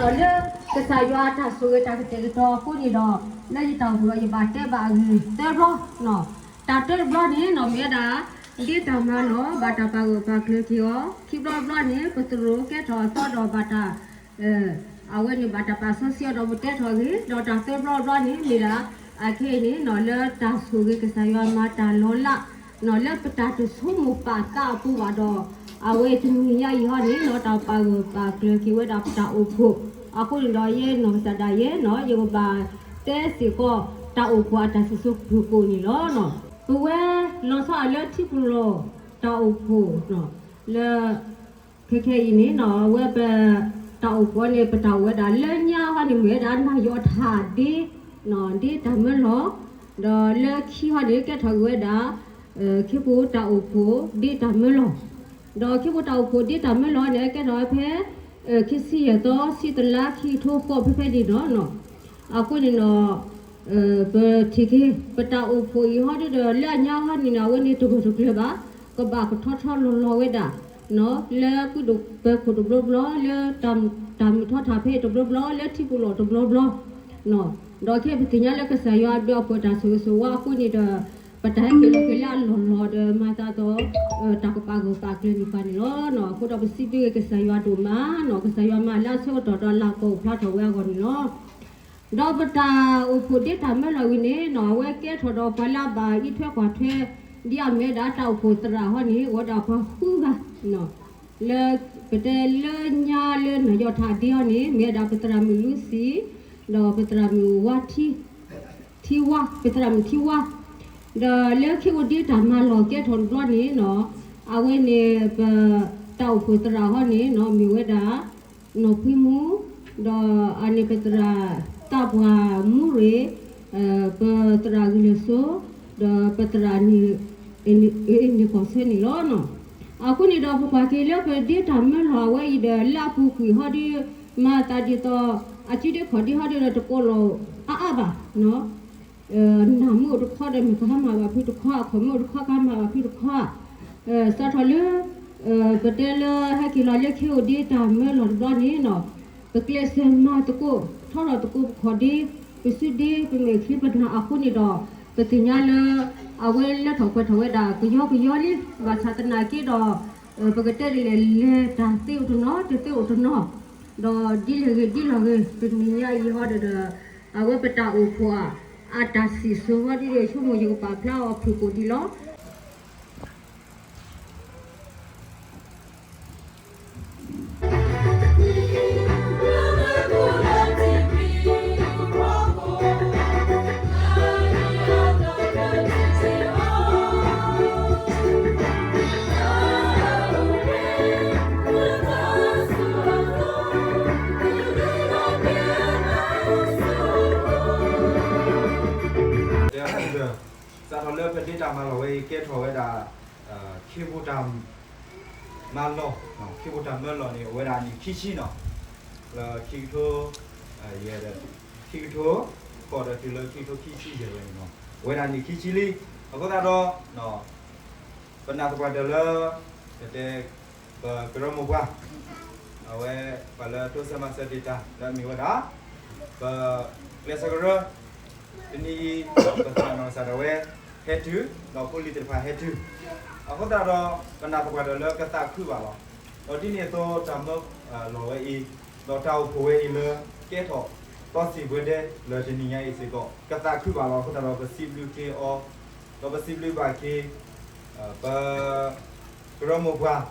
ဒီးလၢကစၢ်ယွၤအတၢ်ဆိၣ်ဂ့ၤတၢ်ကတဲာ်ကတီၤအဃိန့ၣ်ဒီး, လၢယတၢ်အိၣ်ဖှိၣ်ဒီးယဘၣ်တဲဘၣ်အဂ့ၢ်သၢဘျီ, တၢ်တၢတဘျီန့ၣ်နီၤ မ့ၢ်ဝဲဒၣ် ဒ့တၢ်မၤလီၢ် ဘၣ်တၢ်ပာ်ဂၢၢ်ပာ်ကျၢၤက့ၤအီၤ, ခံဘျီတဘျီန့ၣ် ပသရိာ်ကဲထီၣ်အသီဒီးဘၣ်တၢ် အဝဲန့ၣ်ဘၣ်တၢ်ပာ်စီဆှံအီၤဒီးပတဲထီၣ်ဂ့ၤ, ဒီးတၢ်သၢဘျီတဘျီန့ၣ်မ့ၢ်ဒၣ် အခဲအံၤန့ၣ်နီၤ လၢတၢ်ဆိၣ်ဂ့ၤကစၢ်ယွၤမၤတၢ်လီၤလး နီၤ လၢပတၢ်တဆိကမိၣ်ပာ်သးအပူၤဘၣ်ဒီး, အဝဲတနံၤညါအံၤဟီန့ၣ်နီၤ တၢ်ပာ်ဂၢၢ်ပာ်ကျၢၤက့ၤဝဲဒၣ် ပတၢ်အိၣ်ဖှိၣ်အဃိန့ၣ်ဒီး ယဲနီၢ်ကစၢ်ဒၣ်ယဲနီၤ ယကဘၣ်တဲစ့ၢ်ကီး တၢ်အိၣ်ဖှိၣ်အတၢ်စံၣ်စိၤဖုၣ်ကိာ်န့ၣ်လီၤ. ပဝဲလီၤဆီအလၢထံပူၤလီၢ်တၢ်အိၣ်ဖှိၣ်နီၤ လၢ ခဲခဲအံၤန့ၣ်နီၤ အဝဲပ တၢ်အိၣ်ဖှိၣ်န့ၣ် ပတၢ်အိၣ်ဝဲဒၣ်လၢညါဟီန့ၣ် မ့ၢ်ဝဲဒၣ်နၢ်ယီၣ်ထၣ်ဒ့ ဒ့တၢ်မၢလီၢ်, ဒီးလၢခံဟီန့ၣ် ကဲထီၣ်က့ၤဝဲဒၣ် ခ့ပူၤတၢ်အိၣ်ဖှိၣ်ဒ့တၢ်မၢလီၢ်, ဒီးခ့ပူၤတၢ်အိၣ်ဖှိၣ်ဒ့တၢ်မၢလီၢ်န့ၣ် ကဲထီၣ်ဝဲဖဲ ခံဆံယဲၢ်သီ ဆံတလါ ခံကထိဃိး ဖဲဖဲန့ၣ်နီၤ. အဃိန့ၣ်ဒီး ပထံၣ်က့ၤ ပတၢ်အိၣ်ဖှိၣ်အံၤဟီဒ်ဒီး လၢအညါဟီန့ၣ် အဝဲန့ၣ်တဂၢၢ်တကျၢၤဘၣ်, ကဘၣ်ကထီထီလီၤလီၤဝဲဒၣ် လၢကုၢ်တပၢခိၣ်တဘျီဘျီ, လၢတၢ်မုၢ်ထီၣ်ထၣ်ဖဲတဘျီဘျီ, လၢထံပူၤလီၢ်တဘျီဘျီ, ဒီးခဲအံၤပသ့ၣ်ညါလၢကစၢ်ယွၤအဘျုးအဖှိၣ်တၢ်ဆိၣ်ဂ့ၤဆိၣ်ဝါအဃိန့ၣ်ဒီး ပတၢ်ဟဲက့ၤလီၤက့ၤလၢအလီၢ်လီၤဒီး မၤသးဒီး တၢ်ကပာ်ဂၢၢ်ပာ်ကျၢၤန့ၣ်ပှၤန့ၣ်လီၤ. အဃိဒီးပစံးဘျုးက့ၤကစၢ်ယွၤဒိၣ်မးနီၤ, ကစၢ်ယွၤမၤလၢအဆၢကတီၢ်ဒီးအလၤကပီၤအိၣ်ဖျါထီၣ်ဝဲအဂီၢ်န့ၣ်လီၤ. ဒီးပတၢ်အိၣ်ဖှိၣ်ဒ့တၢ်မၢလီၢ်ဝံၤန့ၣ်နီၤ အဝဲကဲထီၣ်ဒီးပှၤလၢအဘၣ်အံးထွဲကွၢ်ထွဲ ဒ်အမ့ၢ်ဝဲဒၣ်တၢ်အိၣ်ဖှိၣ်သရၣ်ဟီန့ၣ် အိၣ်ဝဲဒၣ်ပှၤဃုဂၤ, လၢပတဲလၢညါလၢနၢ်ယီၣ်ထၣ်ဒ့ဟီန့ၣ် မ့ၢ်ဝဲဒၣ်ပသရၣ်မုၣ်လူစံ, ဒီးပသရၣ်မုၣ်ဝါထံ ထံဝါ, ပသရၣ်မုၣ်ထံဝါ, ဒီးလၢခ့ပူၤဒ့တၢ်မၤလီၢ်ကဲထီၣ်တဘျီန့ၣ်နီၤ, အဝဲန့ၣ်ပ တၢ်အိၣ်ဖှိၣ်သရၣ်ဟီန့ၣ်နီၤ မ့ၢ်ဝဲဒၣ် နီၢ်ဖှံမူ, ဒီးအန့ၣ်ပသရၣ်သးပှၢ်မူရ့ၣ်, ပသရၣ်ဂုၢ်လၢၢ်စိ, ဒီးပသရၣ်န့ၣ် န့ၣ်ကီၢ်ဆၢန့ၣ်လီၤ. အဃိန့ၣ်ဒီးပကွၢ်က့ၤလၢပဒ့တၢ်မၢလီၢ်အဝဲအံၤဒီး လၢအပူၤကွံာ်ဟီဒီး မၤသးဒ်သိး အစုဒ့ခီၣ်ဒ့ဟီဒီးတကိးလီၤအါအါဘၣ်, နၢ်မ့ၢ်အိၣ်တခီဒီးမ့ၢ်ကဟါမၢ်ဘၣ်ဖုတခီ, အခီၣ်မ့ၢ်အိၣ်တခီကဟါမၢ်ဘၣ်ဖုတခီ, စးထီၣ်လၢ ပတဲလၢဟဲက့ၤလီၤလၢခ့ပူၤဒ့တၢ်မၢလီၢ်တဘျီန့ၣ်နီၤ, ပကျဲးစၢးမၤသကိး ထီထီၣ်သကိးပခီၣ်ဒ့, ပစုဒ့, ပမဲာ်ချံပနၢ်အဃိန့ၣ်ဒီး ပသ့ၣ်ညါလၢ အဝဲလၢထီၣ်ပှဲၤထီၣ်ဝဲဒၣ်ကယီကယီလံ, ဘၣ်ဆၣ်သနာ်က့ဒီး ပကတဲဒ်လဲၣ်လဲၣ် တၢ်သ့အိၣ်တနီၤ တသ့အိၣ်တနီၤ, ဒီးဒ်လဲၣ်ဂ့ၤဒ်လဲၣ်ဂ့ၤ တနံၤညါအံၤဟီဒီး အဝဲပတၢ်အိၣ်ဖှိၣ်ဧါ အတၢ်စံၣ်စိၤဟီဒ်ဒီး ဆိကမိၣ်ယကပာ်ဖျါအီၤဖုၣ်ကိာ်ဒံးလီၤ. စးထီၣ်လၢပဒ့တၢ်မၤလီၢ်ဝဲအံၤ ကဲထီၣ်ဝဲဒၣ် ခ့ပူၤတၢ်မၤလီၢ်, ခ့ပူၤတၢ်မၢလီၢ်န့ၣ် အိၣ်ဝဲဒၣ်နံၣ်ခံဆံနီၤ, လၢခံကထိ ယဲၢ်ဒီး ခံကထိ ဃိးဒီးတုၤလၢခံကထိခံဆံယဲၢ်ဝဲန့ၣ်နီၤ, အိၣ်ဝဲဒၣ်နံၣ်ခံဆံလံ. အဃိသတးဒီး ပနာ်သပှၢ်တၢၢ်လၢ ပတဲ ပကရၢမိၢ်ပှၢ် အဝဲ ပှၤလၢတိစၢၤမၤစၢၤတ့ၢ်တၢ် လၢအမ့ၢ်ဝဲဒၣ် ပကျဲးစၢးကရၢ တနံၤအံၤ ပသရၣ်နီၢ်ကစၢ်ဒၣ်ဝဲ ဟဲတုၤ ဒီးဖိလံၤသ့ၣ်တဖၣ်ဟဲတုၤ အဃိသတးဒီး ပနာ်သပှၢ်တၢၢ်လၢကသးခုဘၣ်လီၤ. ဒီးဒ်န့ၣ်အသိးတၢ်မၢ လီၢ်ဝဲအံၤ ဒီးတၢ်အိၣ်ဖှိၣ်ဝဲအံၤလၢ ကဲထီၣ်သီစံၣ်ပှဲၤဒဲးလၢတနံၤညါအံၤစ့ၢ်ကီး ကသးခုဘၣ်လီၤ. အဃိသတးဒီး ပစံးဘျုးက့ၤအီၤ ဒီးပစံးဘျုးဘၣ်က့ၤ ပ ကရၢမိၢ်ပှၢ်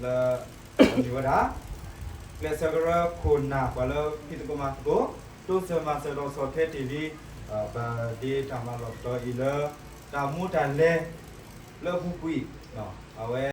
လၢ မ့ၢ်ဝဲဒၣ် ကျဲးစၢးကရၢခိၣ်နၢ် ပှၤလၢဖံးသကိးမၤသကိး တိစၢၤမၤစၢၤဒီးဆီၣ်ထွဲတ့ၢ်လံ ပဒ့တၢ်မၤလီၢ်တတီၤအံၤလၢ တၢ်မူတၢ်လဲၤ လၢအပူၤကွံာ် အဝဲ